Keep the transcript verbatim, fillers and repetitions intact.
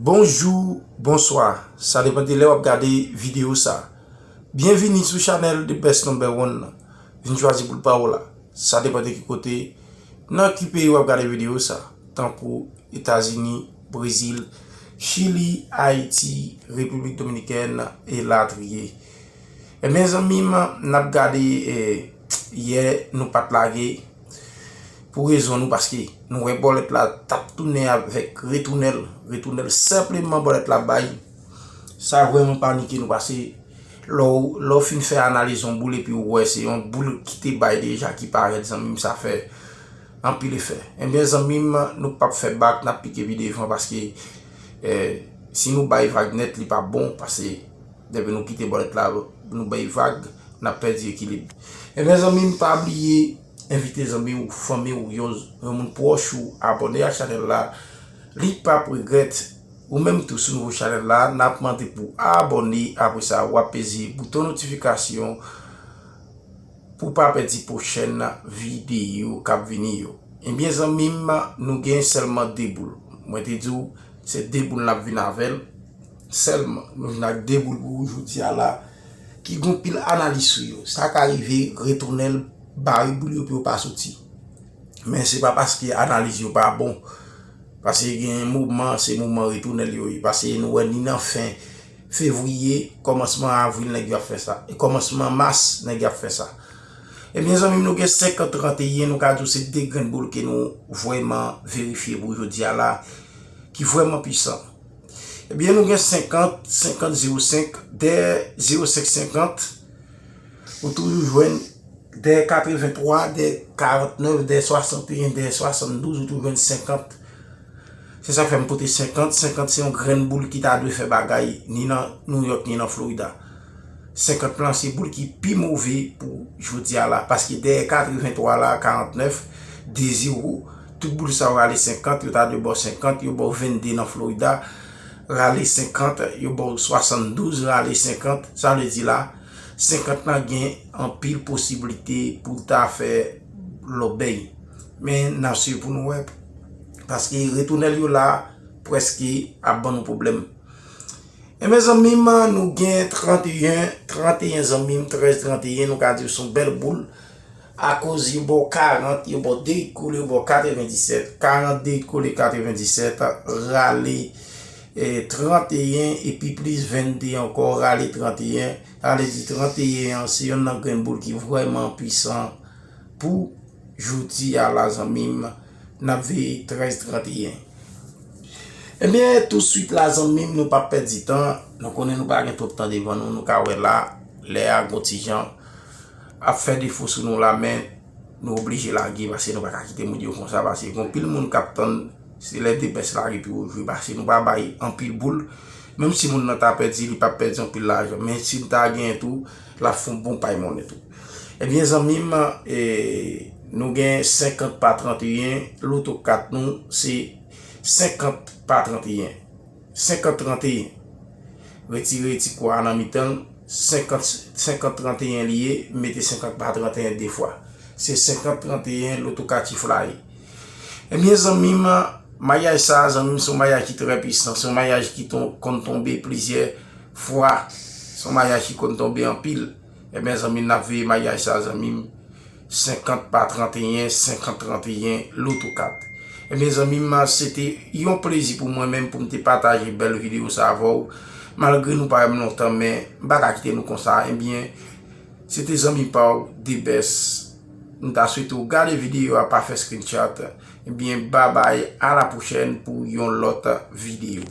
Bonjou, bonswa. Sa depann de lè w ap gade videyo sa. Byenvini sou chanèl The Best Number One nan. Vin chwazi pou l pa w la. Sa depann de ki kote, nan ki peyi w ap gade videyo sa. Tankou Etazini, Brezil, Chili, Ayiti, Repiblik Dominikèn e latriye. Ebyen zanmi m, n ap gade, eh, yè nou pa t lage pou rezon nou, paske nou wè bòlèt la t ap tounen avèk retounèl, retounèl senpleman bòlèt la bay. Sa vrèman panike nou, paske lè w, lè w fin fè analiz yon boul epi w wè se yon boul ki te bay deja ki parèt, zanmi m, sa fè anpil efè. Ebyen zanmi m, nou p ap fè bak, n ap pike pi devan, paske, eh, si nou bay vag nèt, li p ap bon, paske depi nou kite bòlèt la, nou bay vag, n ap pèdi ekilib. Ebyen zanmi m, pa bliye envite zanmi w, fanmi w, yon, yon moun pwòch ou abòne ak chanèl la. Li p ap regrèt. Ou menm tou sou nouvo chanèl la, n ap mande pou w abòne. Apre sa, w ap peze bouton notifikasyon pou w pa pèdi pwochèn videyo k ap vini yo. Ebyen zanmi m, nou gen sèlman de boul. Mwen te di w, se de boul n ap vin avè l. Sèlman, nou vin ak de boul pou jodi a la, ki gon pil analiz sou yo. Sa ka rive, retounèl, bare boul yo pou yo pa soti. Men se pa paske analiz yo pa bon. Paske gen moman, se moman retounèl yo ye. Paske nou wè ni nan fen fevriye, kòmansman avril, nèg yo ap fè sa. E kòmansman mas, nèg yo ap fè sa. Ebyen zanmi m, nou gen senkant trannteyen, nou ka di w se de grenn boul ke nou vrèman verifye pou jodi a la, ki vrèman pwisan. Ebyen nou gen senkant, senkant zewo senk, dèyè zewo senk senkant, ou toujou jwenn dèyè katrevenntwa, dèyè karantnèf, dèyè swasanteyen, dèyè swasanndouz, ou toujou jwenn senkant. Se sa k fè m pote senkant. Senkant se yon grenn boul ki ta dwe fè bagay ni nan New York ni nan Florida. Senkant lan se boul ki pi move pou jodi a la, paske dèyè katrevenntwa la, karantnèf, de zewo, tout boul sa yo rale senkant, yo ta dwe ba w senkant, yo ba w vennde nan Florida, rale senkant, yo ba w swasanndouz, rale senkant, sa vle di la, senkant lan gen anpil posiblite pou l ta fè lòbèy. Men n ap swiv pou nou wè, paske retounèl yo la, prèske ap ban nou pwoblèm. Ebyen zanmi m, nou gen trannteyen, trannteyen zanmi m, trèz trannteyen, nou ka di se yon bèl boul. Akoz yo ba w karant, yo ba w de it kole, yo ba w katrevendisèt, karant, de it kole, katrevendisèt, rale, eh, trannteyen, epi plis vennde ankò, rale trannteyen. Sa vle di trannteyen an se yonn nan grenn boul ki vrèman pwisan pou jodi a la, zanmi m, n ap veye trèz trannteyen. Ebyen, touswit la, zanmi m, nou p ap pèdi tan. Nou konnen nou pa gen twòp tan devan nou, nou ka wè la, lè a gon ti jan ap fè defo sou nou la, men nou oblije lage, paske nou pa ka kite moun yo konsa, paske gon pil moun k ap tann se lè The Best lage pou yo jwe, paske nou pa bay anpil boul. Menm si moun nan ta pèdi, li p ap pèdi anpil lajan, men si l ta genyen tou, l ap fè yon bon pay monnen tou. Ebyen, zanmi m, eh, nou gen senkant pa trannteyen, loto kat nou se senkant pa trannteyen. Senkant trannteyen. Retire ti kwa a nan mitan l, senkant, senkant trannteyen li ye, mete senkant pa trannteyen de fwa. Se senkant trannteyen, loto kat chif la ye. Ebyen, zanmi m, maryaj sa, zanmi m, se yon maryaj ki trè pwisan, se yon maryaj ki ton-, konn tonbe plizyè fwa, se yon maryaj ki konn tonbe anpil. Ebyen, zanmi m, n ap veye maryaj sa, zanmi m, senkant pa trannteyen, senkant trannteyen, loto kat. Ebyen, zanmi m, se te yon plezi pou mwen menm pou m te pataje bèl videyo sa avè w. Malgre nou pa wè m lontan, men m pa ka kite nou konsa. Ebyen, se te zanmi pa w, The Best. M ta swete w gade videyo a, pa fè screenshot. Ebyen, babay, a la pwochèn pou yon lòt videyo.